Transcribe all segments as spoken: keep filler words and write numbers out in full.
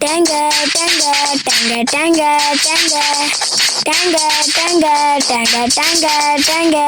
टंगा, टंगा, टंगा, टंगा, टंगा। टंगा, टंगा, टंगा, टंगा, टंगा।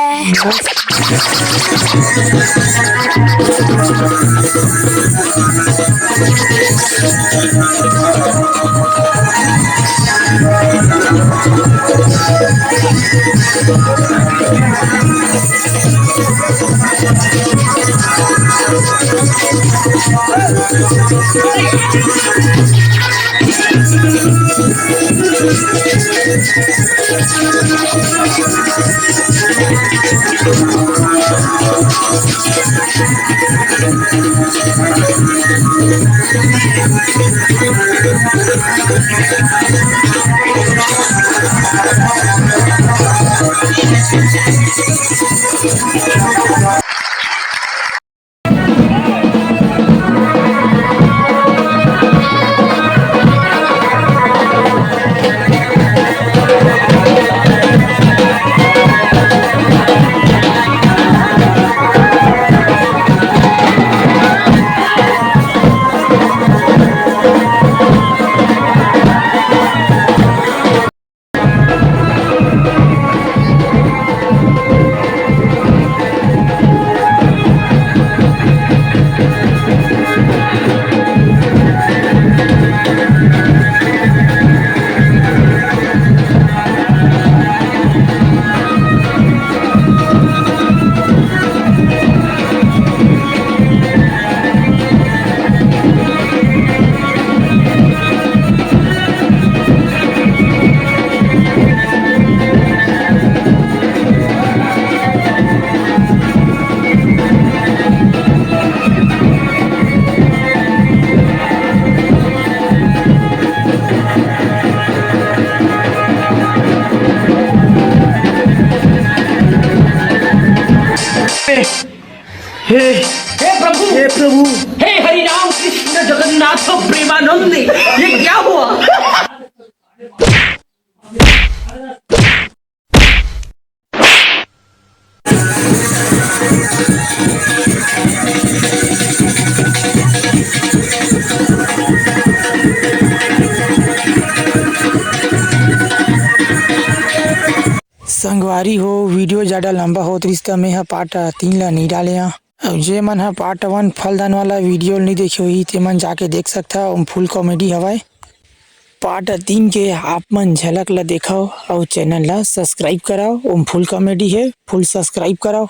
हे, हे प्रभु, हे प्रभु, हे हरि राम कृष्ण जगन्नाथ प्रेमानंद, ये क्या हुआ? संगवारी हो, video जादा लंबा होत रिहिस त मेंह part तीन ला नइ डाले हंव। अउ जे मन ह part one फलदान वाला video ल नइ देखे होही, ते मन जाके देख सकथा, ओम full comedy हवय। Part तीन के आप मन झलक ल देखव अउ channel ल subscribe करव, ओम full comedy हे, full subscribe करव।